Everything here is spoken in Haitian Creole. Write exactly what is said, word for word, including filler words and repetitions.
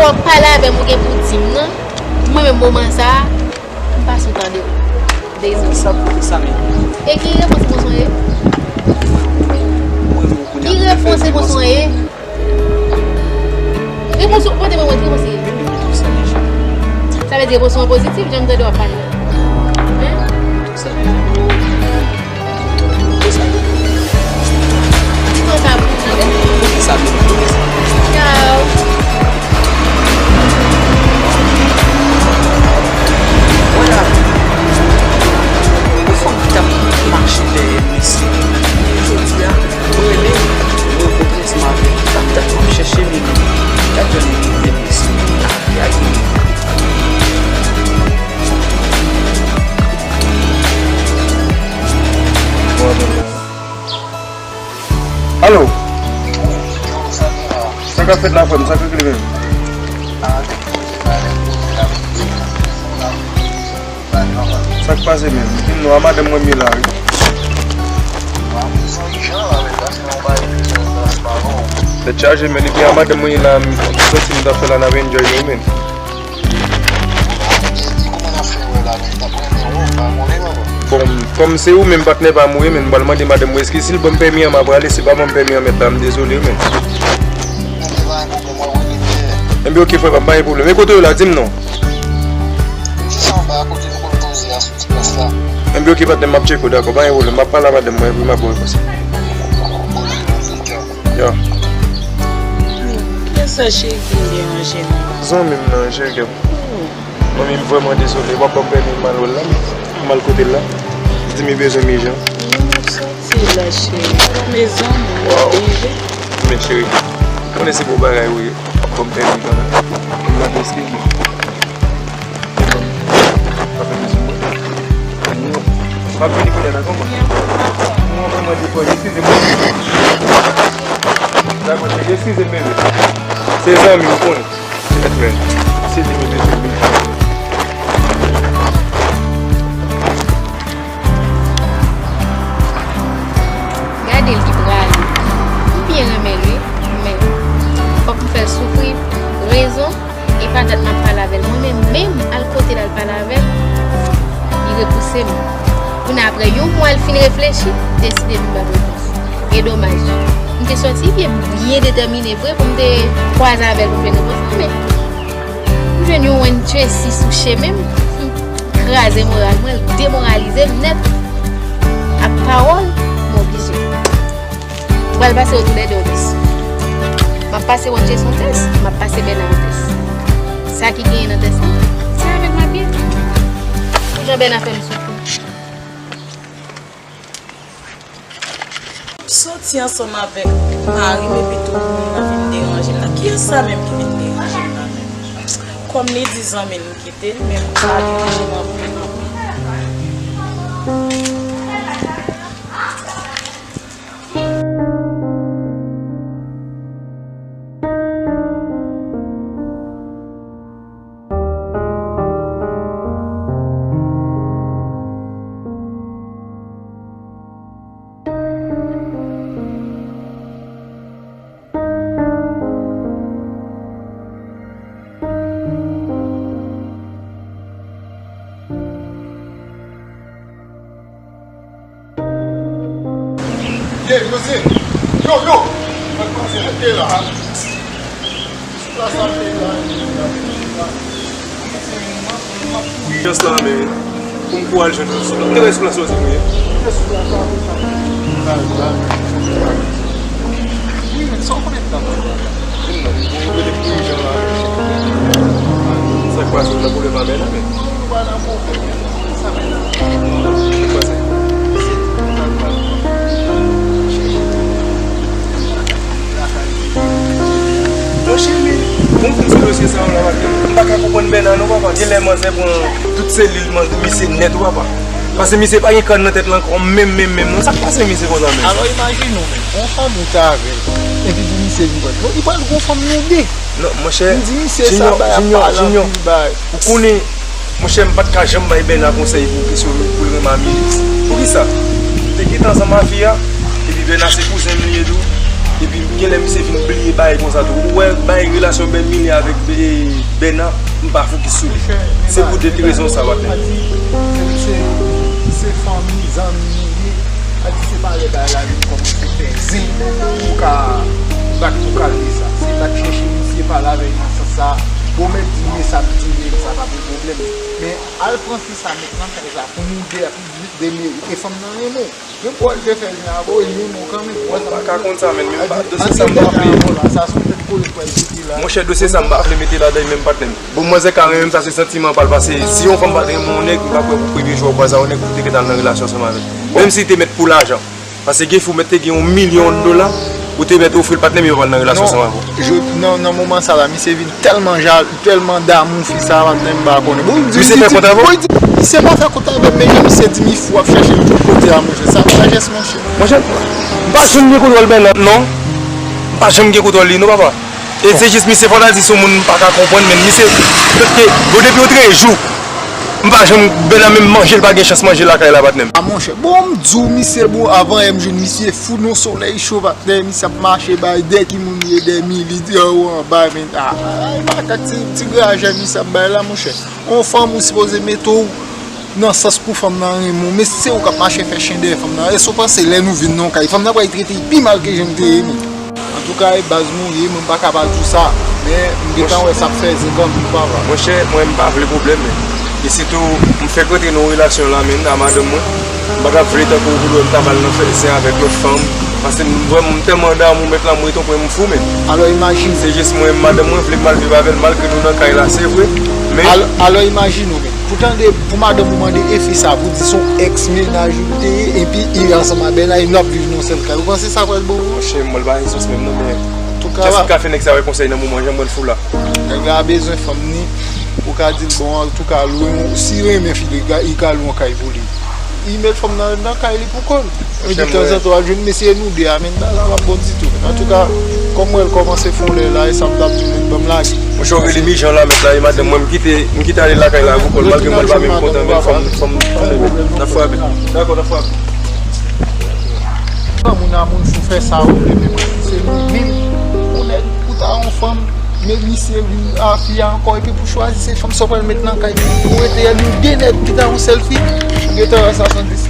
W ap pale avè m, ou gen pou di m non. Mwen menm moman sa a, m pa sou tande w. Dezòd. Sa pou sa menm. E ki repons bon swen ye? Ki repons bon swen ye? Repons ou pote mwen, mwen ki repons li ye? Sa vle di repons ou an pozitif, jan m tande w ap pale la. Hein? Ti tan sa pou tande. Ciao. Vwala. Ou fò m t ap mache dèyè mesye. Jodi a, mwen rele, mwen konprann. Ansanm avèk li, m ap tann, m ap chèche Mimi. Gad jan li rive mesye. Gade. Alo. Sa k ap fèt la, frè m? Sa k regle menm? Sa k pase menm? Di m non, a madanm mwen m ye la, wi. Tèt chaje, men, epi a madanm mwen ye la, m soti m t ap fè la, n ap enjoy nou, men. Bon, kòm se ou menm patnè pa m ou ye, men, m pral mande madanm mwen eskiz, si l ban m pèmi an, m a prale, si l pa ban m pèmi an, mèt la, m dezole, men. Enben, oke, frè pa m, pa gen pwoblèm. E kote yo la, di m non. Enben, oke, patnè m, m ap tcheke w, dakò, pa gen pwoblèm. M ap pale a madanm mwen, epi m ap ba w repons. Ya. Kiyès sa cheri ki vin deranje m? Zanmi m nan, cheri kè m. Zanmi m, vrèman dezole. W ap ban m pèmi m al wè l la, m al kote l la. Di m li bezwen m ijan. Non, m ap soti la, cheri. Mezanmi, m oblije. Men cheri, konnen se bon bagay ou ye. W ap ban m pèmi kanmenm. M mande eskiz mwen. M ap vini kounye a, dakò, mwen. Mwen vrèman depòte, eskize mwen. Dakò, cheri, eskize m, bebe. Se zanmi m, ou konnen. Men, se li, bebe, se li. Gade l ki prale. M byen renmen l, wi, men fòk m fè l soufri. Rezon, e pa dat m ap pale avè l. Mwen menm, menm al kote l al pale avè l, li repouse m. Kounye a, apre yon mwa, l fin reflechi, deside vin ban m repons. E domaj. M te sòti byen, byen detèmine vre pou m te kwaze avè l pou m jwenn repons la, men m jwenn yon N T S sou chemen m, li kraze moral mwen, l demoralize m nèt. Ak pawòl, m oblije. M pral pase yo toulède yon tès. M ap pase Wonche sou yon tès, m ap pase Bèna yon tès. Sa ki genyen nan tès lan, se avè l m ap ye. Pou jan Bèna fè m soufri. M soti ansanm avèk mari m epi tout moun nan vin deranje m nan. Kiyès sa menm ki vin deranje m nan menm? Kòm li di zanmi l, m kite l, men sa deranje m anpil, anpil. Ye, yo se. Yo, yo. Mwen panse rete la. Sou plas la, rete la. Jans la, men. Pou m kou al jwenn nou. Sou tout rès plas la, se mwen. Wi, men sa w konnen tan. Vin non, nou rete pou ijan la. Sa k pase, ou nan pwoblèm avè l, men. Sa k pase? Monchè, men, bon, pou m se dosye sa yo la, m pa ka konprann Bèna non, papa. Genlè manzè pran tout selil misye nèt, wi, papa. Paske misye pa gen kàn nan tèt la ankò, menm, menm, menm, non. Sa k pase misye konsa, menm? Alò, imajine w, menm, yon fanm ou t avè l, epi pou misye vin pran. Bon, li pral gon fanm nou de. Non, monchè, Junior, Junior, Junior, ou konnen, monchè, m pa t ka janm bay Bèna konsèy pou kesyon pou l renmen Amelie. Poukisa? M te gentan ansanm a fi a, epi Bèna se kouzen m li ye tou. Epi genlè misye vin bliye bagay konsa tou. Ou wè bagay relasyon Bèmilye avèk Bèna, m pa fokis sou li. Se pou de rezon sa, patnè. Se fanmi, zanmi nou ye. Sa di se pa lè bagay la vin kòmanse fè zen pou ka bat pou kalme sa. Se bat chèche misye, pale avè l nan sans sa. Bon, mèt di men sa m di men sa pa gen pwoblèm. Men al pran fi sa met nan kay sa pou nou de, de meri. E fanm nan renmen w. Menm pou al te fè zen avè w, li renmen w kanmenm. Mwen pa ka konn sa, men m pa, dosye sa m pa vle. Monchè, dosye sa m pa vle mete ladan menm, patnè m. Bon, manzè ka renmen m, sa se santiman pa l, paske si yon fanm pa t renmen yon nèg, m pa kwè pou premye jou w ap wè sa, yon nèg pou te ret al nan relasyon ansanm avè l. Menm si te mèt pou lajan. Paske gen fi w mèt te gen yon milyon dola, ou te mèt ofri l patnè m, yo pral nan relasyon ansanm avè w. Non, nan, nan moman sa la, misye vin tèlman jalou, tèlman damou fi sa, patnè m pa konnen. Bon, misye fè kont avè w? Misye pa fè kont avè m, men jan misye di m li fou ap chèche m tout kote a, monchè. Sa pa jès, monchè. Monchè, m pa janm gen kontwòl Bèna, non. M pa janm gen kontwòl li, non, papa. E se jis misye fanatik, se yon moun m pa ka konprann, men misye, paske, bon, depi yon trè jou, m pa janm, Bèna menm manje, l pa gen chans manje lakay la, patnè m. A, monchè, bon, m di w, misye, bon, avan yè m jwenn misye fou nan solèy cho, patnè, misye ap mache bay dè ki moun ye, dè militè ou anba, men, a, a, a, makak, ti, ti grajè misye ap bay la, monchè. On fanm ou sipoze mete w nan sans pou fanm nan renmen w. Men si se ou k ap mache fè chen dèyè fanm nan, èske w panse lè nou vin nan yon kay, fanm nan pral trete w pi mal ke jan l te renmen w? Antouka, e baz mwen ye, mwen m pa ka pa di w sa. Men m gentan wè sa ap fè zen kanmenm, papa. Monchè, mwen m pa vle pwoblèm, men. E sitou, m fèk rantre nan yon relasyon la, men, a madanm mwen. M pa t ap vle tankou ou wè m t ap al nan fè zen avèk lòt fanm. Paske m vrèman, m tèlman damou, mèt la, m ret yon pwen m fou, men. Alò, imajine. Se jis mwen, madanm mwen vle m al viv avè l, malgre nou nan kay la, se vre. Men. Al-, alò, imajine w, men. Pou tande, pou madanm ou mande e fi sa, pou di se yon èks mennaj ou te ye, epi li ansanm a Bèna, e nou ap viv nan yon sèl kay. Ou panse sa pral bon pou ou? Monchè, mwen pa gen sans menm non, men. Antouka, kiyès ki ka fè nèg sa wè konsèy nan moman jan mwen fou la? Nèg la bezwen fanm ni, ou ka di l, bon, antouka, lwe yon, si renmen fi, li ka, li ka lwe yon kay pou li. Li met fanm nan, nan kay li pou kò l. Epi tanzantan w ap jwenn mesye nou de a, men bagay la p ap bon ditou. Antouka, kòm mwen l kòmanse fon lè la, e sa m t ap di, men ban m lage. Monchè, w rele Mijan la, mèt la, e madanm mwen, m kite, m kite ale lakay la pou kò l, malgre mwen l pa menm kontan, men fò m, fò m tounen, men n ap frape. Dakò, n ap frape. Nan moun a moun fou fè sa ou vle, men mwen se li menm. Yon nèg ou ta yon fanm, men misye vin a fi a ankò, epi pou chwazi se fanm sa w pral met nan kay, pou rete a nou de nèg ki ta yon sèl fi. Ou gentan wè sa san dis.